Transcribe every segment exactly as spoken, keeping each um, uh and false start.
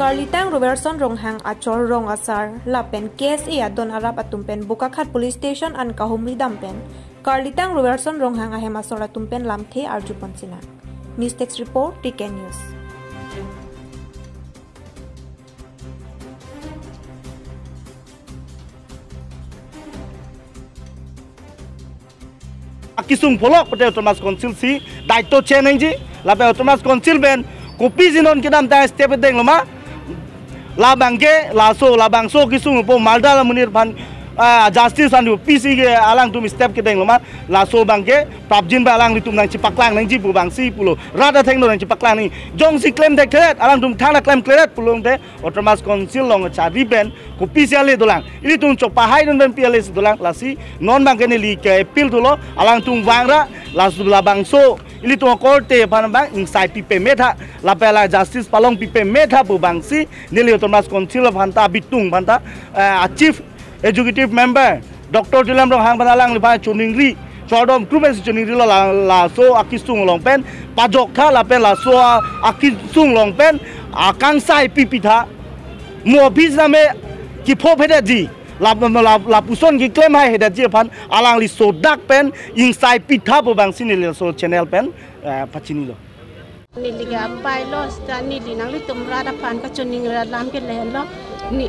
Karlitang Robertson Ronghang achor rong asar lapen K S A adon arap atum pen Bokakhat Police Station an kahumri dam pen Karlitang Robertson Ronghang ahem asor atum pen lamthe arjupon sinang. News Desk Report, T K News. Akesung pholok pute Autonomous Council si daito chenangji, lapen Autonomous Council pen kopisi non kedamtang step denglo ma, labangke laso labangso kesung po Malda amonit aphan, ah, justice andu pisi ke alangtum step kedenglo ma, laso abangke prapjin ba alanglitum nangchepaklang nangji pu abangsi pulo, rat athengno nangchepaklang nangji, jongsi klem thekthedet, alangtum thangta klem kledet pulote Autonomous Council along chari pen kopisi ale dolang. Ilitum chopahai dun pen pi ale si dolang. Lasi non abangke neli ke appeal thulo, alangtum vangra, laso labangso ilitum korte aphan abang ingsai pipe metha, lapen la justice palong pipe metha pu abangsi neli Autonomous Council aphanta, bitung aphanta, eh, a Chief Executive Member Doctor Tuliram Ronghang aphan alangliphan choningri, chordom group si choningrilo, la, laso akesung along pen pajoktha lapen laso a, akesung along pen akangsai pipitha. Mo office name kipho phedetji, la, la, lapuson keklem hai hedetji aphan alangli sodak pen ingsai pitha pu abangsi neli laso channel pen, eh, pachinilo. Neli ke apai lo, seta neli nanglitum rat aphan kachoningri alam ke lahenlo. Ne,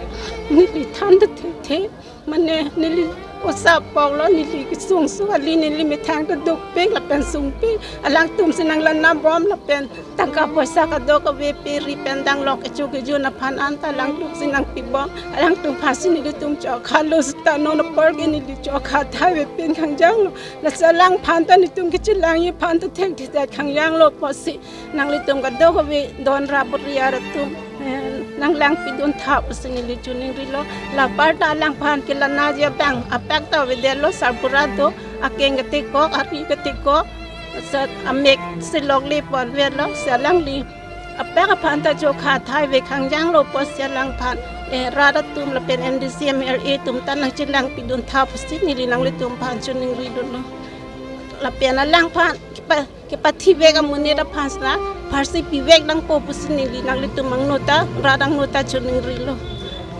neli than ta thekthe. Mane neli osa poklo, neli kesung su kali, neli methang ta dukpik lapen sungpik. Alangtum si nanglanabom lapen tangka poisa kadokave pe ri pen danglok kecho kejun aphan anta alangtum si nangpibom. Alangtum aphansi nelitum chokhalo, seta non apor ke neli chokha thai ave pen kangjanglo. Lasi alangphan ta nelitum kechelangji aphan ta thekthedet kangjanglo pusi nanglitum kadokave don rap ri ar atum, eh, nanglangpidun tha pusi neli choningrilo. La apar ta alangphan kelanaji abang apak ta avedetlo, sarbura do, akeng ketekok, ari ketekok, seta amek si lokle pon avelo, si alangli apak aphan ta chokha thai ave kangjanglo pusi alangphan, eh, rat atum lapen M D C, M L A atum ta nangchelangpidun tha pusi neli nanglitum aphan choningridunlo. Lapen alangphan kepa, kepathi vek amonit aphan seta pharsi pivek nangpo pusi neli nanglitum angno ta, rat angno ta choningrilo.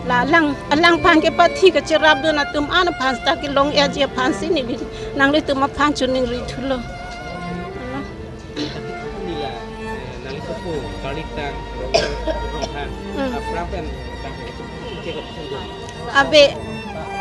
La alang, alangphan kepathi kacherapdun atum an aphan seta kelong-etji aphansi neli nanglitum aphan choningri thulo. Nila, eh, nangli sopo, Karlitang, Ronghang, Ronghang, Hmm. aphrang pen, aphrang pen, cek apa sungguh? Ave,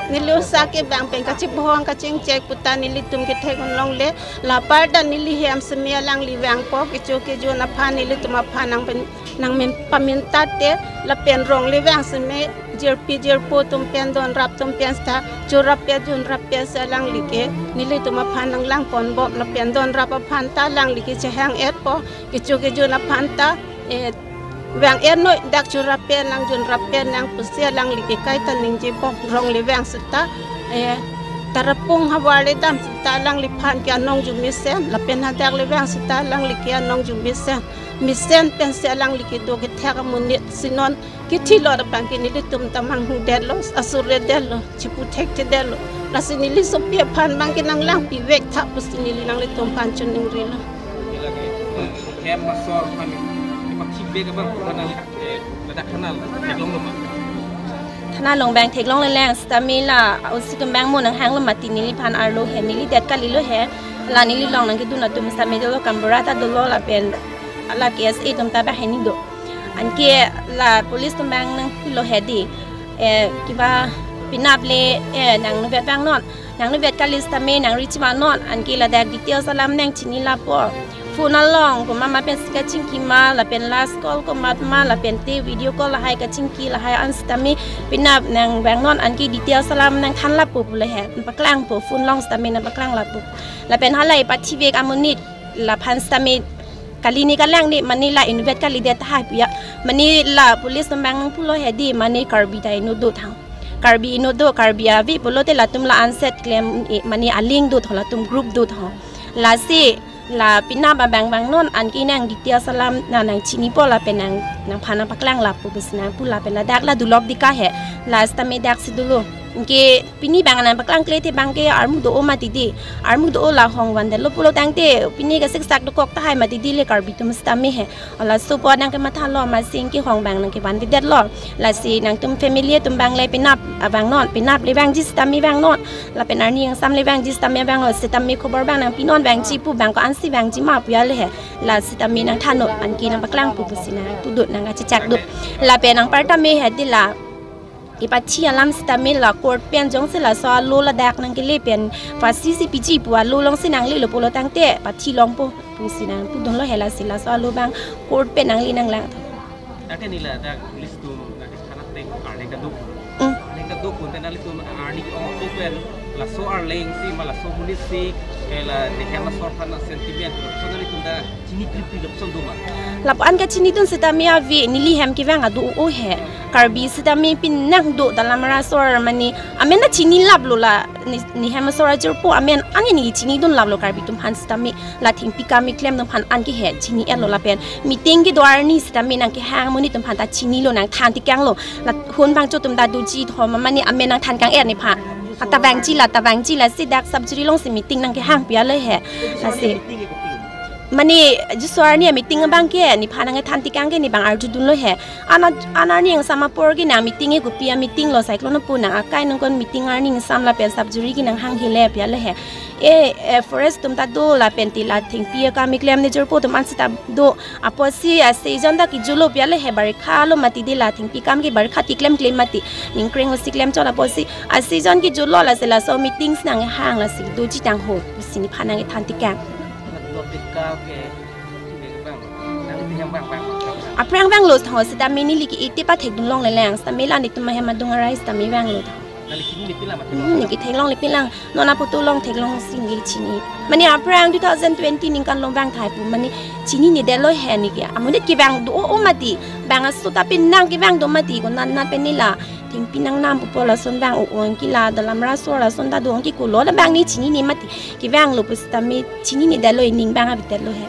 neli osa ke abang pen kachebohong kachingchek puta nelitum kethek un longle, la apar ta neli hem seme alangli vangpo, kecho kejun aphan nelitum aphan nangpen, nangmen paminta te, lapen rongle vang seme, jirpi jirpo atum pen don rap atum pen seta chorap pe junrap pe si alangli ke nelitum aphan nanglang ponbom lapen don rap aphan ta alangli ke chehang-etpo, kecho kejun aphan ta, eh, vang-et noi, dak chorap pe nang junrap pe nang pusi alangli ke kaita ningjebom, rongle vang seta, eh, Tarapung havar le dam seta alangliphan ke anong jumesen, lapen hadak le vang seta alangli ke anong jumesen, mesen pensi alangli kedo kethek amonit si non kithilot abang ke nelitum ta manghu detlo, asur detlo, chipu thekthedetlo. Lasi neli sopi aphan abang ke nanglangpi vek tha pusi neli nanglitum aphan choningrilo. Hem asor aphan kepathi vek abang aphan nangli, eh, ladak thana theklonglo ma? Thana along abang theklongle lang, sitame la O C atum abang mo nanghanglo mati neliphan arlo he, neli det kalilo he, la neli along nangkedun atum sitame dolo, gaonbura ta dolo lapen la K S A atum ta banghini do. Anke la police atum abang nangpulo he di, eh, kiba penap le, eh, nangnuvet vangnon, nangnuvet kali sitame nangri chivanon, anke ladak details alam nangchini lapo. Phone along komat ma pensi kachingki ma, lapen last call komat ma, lapen te video call lahai kachingki lahai an sitame penap nangvangnon, anke details alam nangthan lapo pulo he, paklangpo, phone along sitame nangpaklang lapo. Lapen halahei pathi vek amonit laphan sitame kali ne kalang ne, mane la inutvet kalidet tahai pu ya. Mane la police atum abang nangpulo he di, mane Karbi ta inut dothang. Karbi inut do, Karbi ave pulote latum la anset klem, eh, mane aling dothang, latum group dothang. Lasi la penap abang vangnon, anke nang details alam nang, nangchinipo lapen nang, nangphan nangpaklang lapo pusi nangpu lapen ladak la Dulop Dika he. La sitame daksi dolo. Ke pini bang nangpaklang kle te bang ke armu do-o mati di. Armu do-o la hong van detlo pulo tangte pini ke siksak dokok tahai mati di le Karbi atum sitame he. Laso apot nangkemathalo amatsi ke hong bang nangkevan detlo. Lasi nangtum family atum bang le penap abang non, penap le bang ji sitame bang non. Lapen arni angsam le bang ji sitame bang lo, sitame khobor bang nangpinon bang ji pu bang ko-ansi bang ji ma pu ya le he. La sitame nangthannon, anke nangpaklang pu pusi nangpudun nangkachechak dun. Lapen anparta me he di la. Ipathi alam sitame la court pen jongsi laso alo ladak nangkele pen phasi si piji pu alo alongsi nanglelo pulo tangte pathi longpo pusi nangpudunlo he, lasi laso alo bang court pen nangle nanglang. Dak ke neli dak police atum dak ke thana teng arleng kedo. Mm. Arleng kedo pun tena nelitum arni ke-ong pen laso arleng si ma laso police si ke la nehem asor aphan sentiment. So nelitum dak chini trip trip lapson do ma. Lapu-an kachinidun sitame ave, neli hem kevang ado-o he. Karbi sitame penang do dalam rasor mane amen ta chinilaplo la ne, nehem asor ajirpo amen an ke neli chinidunlaplo Karbi atum aphan sitame. La thengpi kam keklem atum aphan anke he chini-etlo lapen meeting kedo arni sitame nangkehang amonit atum aphan ta chinilo nangthan tekanglo. La hon bangcho atum ta doji thom mane amen nangthan kang-et nephan. Ata bang ji la, ta bang ji la si dak sub jury alongsi meeting nangkehang pu ya le he. Lasi mane jiso arni meeting abang ke nephan nangthan tekang ke ne bang arjudunlo he. Ana, ana arni angsam apor ke nang meeting ke kopi a-meeting lo, cyclone pu nang akai nangkon meeting arni angsam lapen sub jury ke nanghang hile pu ya le he. E, e, forest atum ta do lapen ti la thengpi akam keklem nejirpo atum ansi ta do. Apotsi ase jon ta kejutlo pu ya le he, barikha lo mati di la thengpi kam ke barikha keklem klem mati. Ningkreng osi klem chot apotsi ase jon kejutlo lasi laso meeting si nanghang lasi doji tangho pusi nephan nangthan tekang. Aphrang vanglo thang sitame neli ke iti pathekdun longle lang sitame la netum ahem adung arai sitame vanglo. Hmm, neli ke theklongle pilang. Non aputu long theklong si neli chini. Mane aphrang two thousand twenty ningkan along vang tahai pu mane chinine detlo he neli ke. Amonit kevang do-o mati. Bang aso ta penang kevang do mati ko nan nan pen neli la thengpi nangnam pupo lason vang o-o anke la dalam rasor lason ta do anke kulo la bang ne chinine mati. Kevanglo pu sitame chinine detlo, ining bang abitetlo he.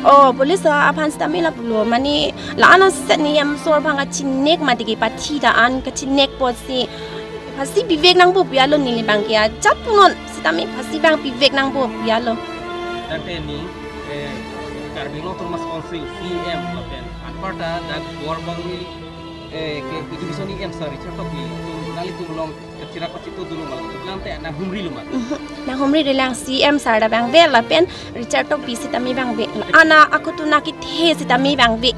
Oh, police aphan sitame lapulo mane la-an aset nehem asor aphan kachinek mati ke pathi ta an kachinek apotsi phasi pivek nangpo pu ya lo neli bang ke ajat punon sitame phasi bang pivek nangpo pu ya lo. Dak ke ne, eh, Karbi Anglong Autonomous Council C E M lapen anparta dak Duarbagori, eh, ke education E M sir Richard Tokbi, nelitum along kachirak kachito dolo ma, lam te nanghumrilo ma. Mhm. Nanghumri relang C E M sir ta vangve lapen Richard Tokbi sitame vangve. Ana akhutuna kethe sitame vangve.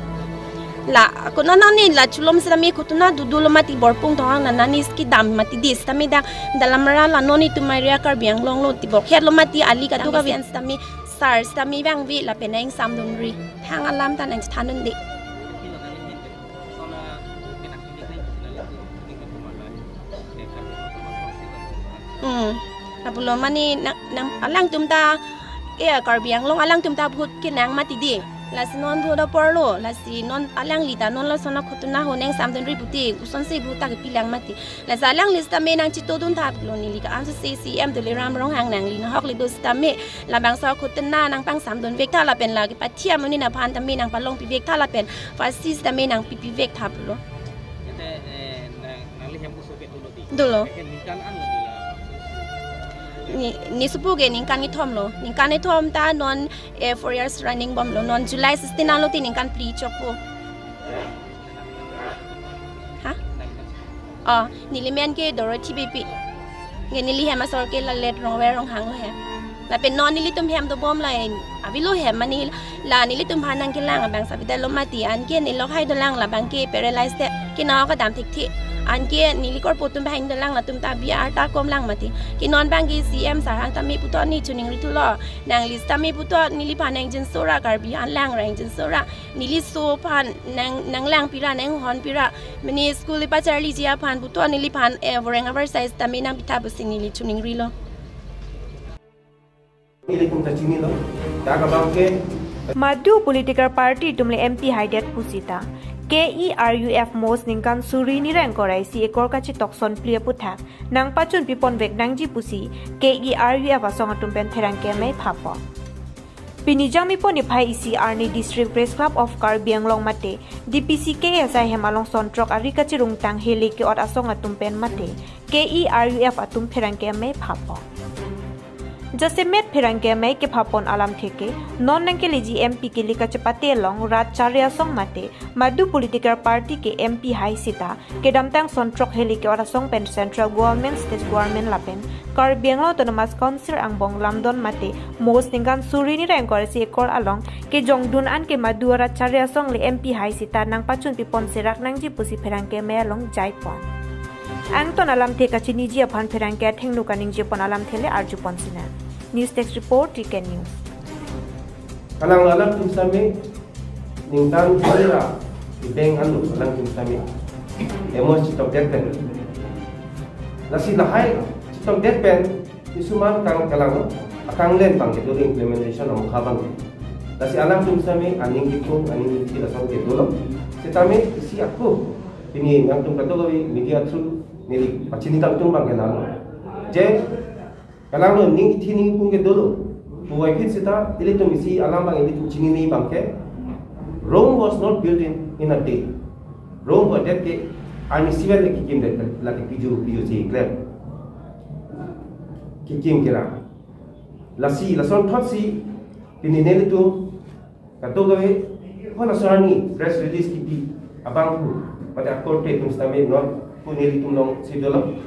La akhutuna nani la chulom sitame akhutuna dodolo mati borpung thong nani ski dam mati di sitame dak dalam ra la non itum area Karbi Anglong lo ti bokhet lo mati ali kadu ka sen sitame sir sitame vangve lapen nangsamdunri. Thang alam ta nangthandun de. Hmm. Lapulo mane nang, nang alangtum ta, eh, Karbi Anglong alangtum ta vote kenang mati di. Lasi non vote aporlo, lasi non alangli ta non lason akhutuna ho nangsamdunri puti, kosonsi vote ta kepilang mati. Lasi alangli sitame nangchitodun thaplo neli ke ansi C E M Tuliram Ronghang nangli nahok le do sitame labangso akhutuna nangpangsamdunvek tha lapen la kepathi amonit aphan tame nangpalong pivek tha lapen phasi sitame nangpi pivek thaplo. Ete, eh, nang, nangli hem koso ke dolo di? Dolo. Eke ningkan an lo di ya? Ne, ne sopo ke ningkan kethom lo. Ningkan kethom ta non, eh, four years running bomlo. Non July sixteen anlo ti ningkan phli chokpo. Ha? Oh, neli men ke Dorothy Beypi. Nge neli hem asor ke lalet Rongver Ronghang lo he. Lapen non nelitum hem dobom la en. Avelo hem mane la nelitum aphan nangkelang abang sabida lo mati anke ne lokhai dolang labang ke paralyzed te. Ke nao kadam thekthe. Anke neli korpo atum bahing dolang latum ta biar ta komlang mati. Ke non bang ke C E M sir aphan tame puthot ne choningri thulo. Nangli sitame puthot neliphan nangjinsora Karbi anlang nangjinsora. Neli so aphan nang, nanglang pira nanghon pira. Mane school ipacharliji aphan puthot neliphan, eh, voreng avar size tame nangpitha pusi neli choningrilo. Nelitum ta chinilo. Dak abang ke. Madu political party atum le M P haidet pusita K E R U F mos ningkan suri nireng korai si ekor kachetokson phli aputhak nangpachun piponvek nangji pusi K E R U F asong atum pen pherangke mei phapo. Pini Jangmipo niphai isi arni District Press Club of Karbi Anglong mate D P C K S I hem along son throk ari kachirungtang heli ke-ot asong atum pen mate K E R U F atum pherangke amei phapon. Jasemet pherangke amei kephapon alamthe ke, non nangkeleji M P kili kachepate along rat chari asong mate madu political party ke M P hai sita kedamtang son throk heli ke-ot asong pen Central Government, State Government lapen Karbi Anglong Autonomous Council angbong lamdon mate March ningkan suri ni ra ingkoi ra isi ekor along kejongdun an ke madu arat chari asong le M P hai sita nangpachun pipon serak nangji pusi pherangke amei along jaipon. Angton alamthe kachiniji aphan pherangke athengno kaningjepon alamthe le arjupon sinang. News Desk Report, T K News. Kalang alam tum sitame ningkan suri ra ibeng anu alam tum sitame M O S chitokdet pen. Lasi lahai chitokdet pen isuman kang kalang akanglen abang kedo implementation amokha abang. Lasi alam tum sitame aning kipung aning kithi lason kedo lo. Sitame isi ako pini nangtum kadokave media through neli pachini tangtung abang kelang. Je kalang lo ning kithi ning kipung kedo lo. Puvoiphit sita ilitum isi alam abang ilitum chinine abang ke, Rome was not built in, in a day. Rome pudet ke arni sivet le kekimdet, lake piju piju si klem kekim kera. Lasi lason thotsi pini nelitum kadokave halaso arni press release kipi abangphu mate akorte atum sitame non pu nelitum alongsi dolo.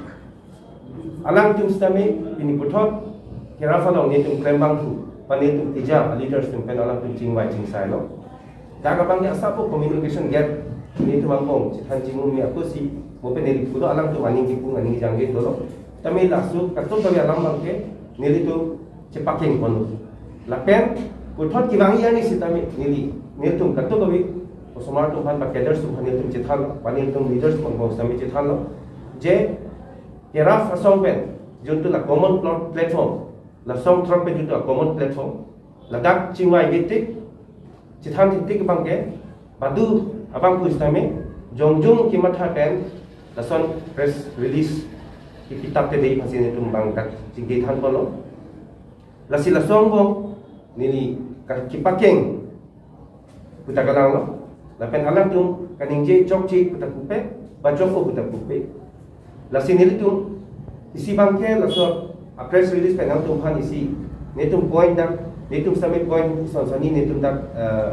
Alangtum sitame pini puthot kerap along nelitum klem abangphu, pa nelitum tija leaders atum pen alangtum chingvai chingsai lo. Dak abang ke asap communication gap nelitum angbong chethan chimumi akosi mo pen neli pulo alangtum aning kipung aning jangge dolo. Tame laso kadokave alam abang ke nelitum chepakeng ponlo. Lapen puthot kevangji arni sitame neli nelitum kadokave osomar atum aphan ba cadres atum aphan nelitum chethan, ba nelitum leaders atum angbong sitame chethan lo. Je kerap asong pen juntu la common plot platform, la song throk pen juntu la common platform, ladak chingvai vetik, chethan titik abang ke, badu abangphu sitame jongjung kematha pen lason press release kipitap te dei aphansi nelitum abang dak chingki than ponlo. Lasi laso angbong neli ka- kepakeng puta kalang lo. Lapen alangtum kaningje chokche puta pupe, ba chokpo puta pupe. Lasi nelitum isi abang ke laso a press release pen nangtum aphan isi nelitum point dak, nelitum sitame point son sani nelitum dak, eh,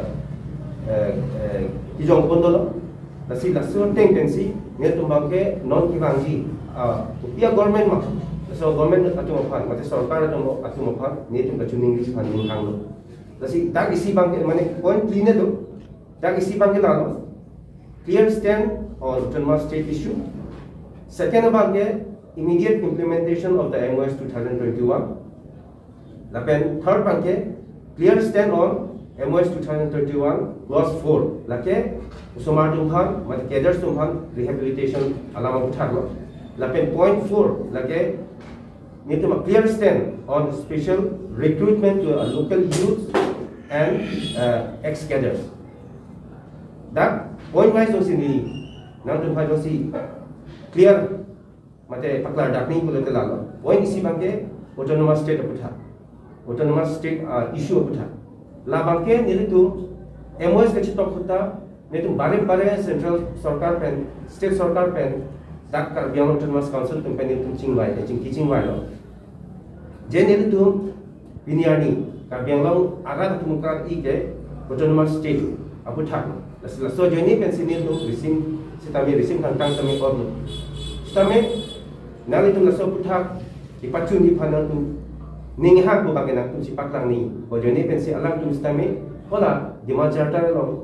eh, eh, kijong pon dolo. Lasi laso ateng pensi nelitum abang ke non kevangji, ah, kopi a government ma, laso government atum aphan mate sorkar atum atum aphan nelitum kachiningri aphan ning hanglo. Lasi dak isi abang ke mane point three ne do. Dak isi abang ke lalo, clear stand on autonomous state issue. Second abang ke immediate implementation of the M O S two thousand twenty-one. Lapen third abang ke clear stand on M O S two thousand twenty-one clause four. Lake osomar atum aphan, mate cadres atum aphan rehabilitation alam aputhak lo. Lapen point four lake nelitum a clear stand on special recruitment to a local youth and, uh, ex-cadres. Dak point wise jongsi neli nangtum aphan jongsi clear mate paklar dak ni pulote lalo. Point isi abang ke autonomous state aputhak. Autonomous state, uh, issue aputhak. La abang ke nelitum M O S kachitok ahut ta nelitum bare bare central sorkar pen, state sorkar pen, dak Karbi Anglong Autonomous Council atum pen nelitum chingvai, eh, chingki chingvai lo. Je nelitum pini arni Karbi Anglong arat atum kar-i ke autonomous state aputhak. Lasi laso ajoine pensi nelitum risim sitame risim kangtang sitame korlo. Sitame nanglitum laso aputhak kepachunji aphan nangtum ning hak pu abang ke nangtum chepaklang ni. Ajoine pensi alangtum sitame hala Dima Charter along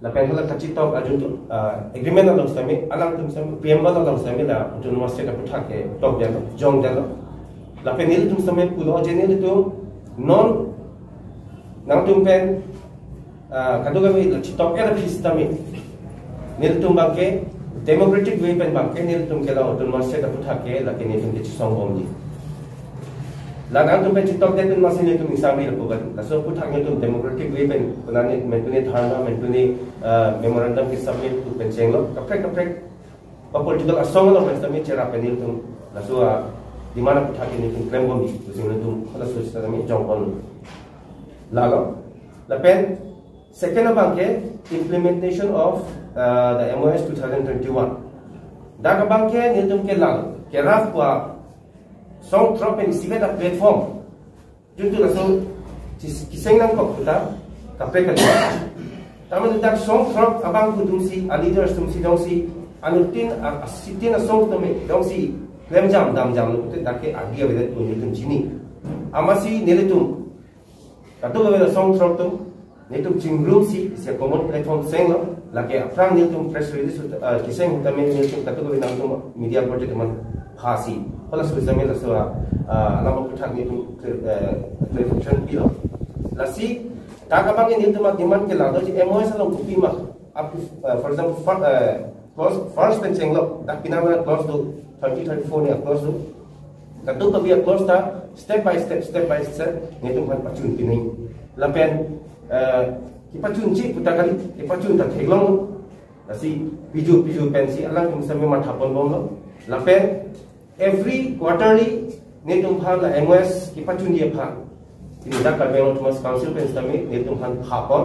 lapen hala kachitok ajun tu, ah, agreement along sitame, alangtum sitame, preamble along sitame la autonomous state aputhak ketok detlo, jong detlo. Lapen nelitum sitame pulo je nelitum non nangtum pen, ah, kadokave la chitok era phis sitame nelitum abang ke democratic way pen abang ke nelitum ke la autonomous state aputhak ke lake nelitum ke chesong bomji. La nangtum pen chitok det pen masi nelitum ingsam ri lapu kan. Laso aputhak nelitum democratic way pen, konane mentune dharna, mentune, ah, memorandum ke submit pu pen chenglo. Kaprek kaprek ba political asong along pen sitame cherap pen nelitum laso a demand aputhak nelitum klem bomji pusi nelitum laso sitame jong pon. Lalo. Lapen second abang ke implementation of uh, the M O S two thousand twenty-one. Dak abang ke nelitum ke lalo. Kerap pu asong throk pen isivet a-platform. Juntu laso kis- kiseng nangkok puta kaprek kali. Taman dak asong throk abang atumsi, a-leaders atumsi jongsi, anuttin a- asitin asong atum jongsi klemjam damjamlo puta dak ke agi avedet pu nelitum chini. Amatsi nelitum kadokave asong throk atum nelitum chingrumsi isi a-common platform senglo, lake aphrang nelitum press release ahut- ah, kiseng ahut tame nelitum kadokave nangtum media project man phasi. Halaso ahut tame laso ah, ah, alam aphuthak nelitum clear- eh, clarification pilo. Lasi dak abang nelitum a-demand ke lalo, M O S along kopima, up to, uh, for example, for, uh, clause first pen chenglo, dak penang clause do, thirty, thirty-four ni a-clause do. Kadokave a-clause ta step by step, step by step nelitum aphan pachun pining. Lapen eh, kepachunji puta kali, kepachun ta theklong. Lasi piju piju pensi alangtum sami matha ponbomlo. Lapen every quarterly nelitum aphan la M O S kepachunji aphan, pini dak Karbi Anglong Autonomous Council pen sitame nelitum aphan phapon.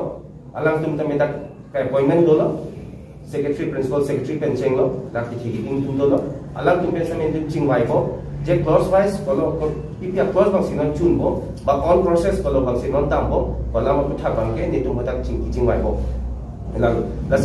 Alangtum tame dak ke-appointment dolo, secretary, principal secretary pen chenglo, dak kithi kiting atum dolo. Alangtum pen sitame nelitum chingvaipo, je clause wise kolo ko- P P a-clause bangsi non chunpo, ba on process kolo bangsi non dampo, ko alam aphuthak abang ke nelitum hadak ching- chingvaipo. Lalo, lasi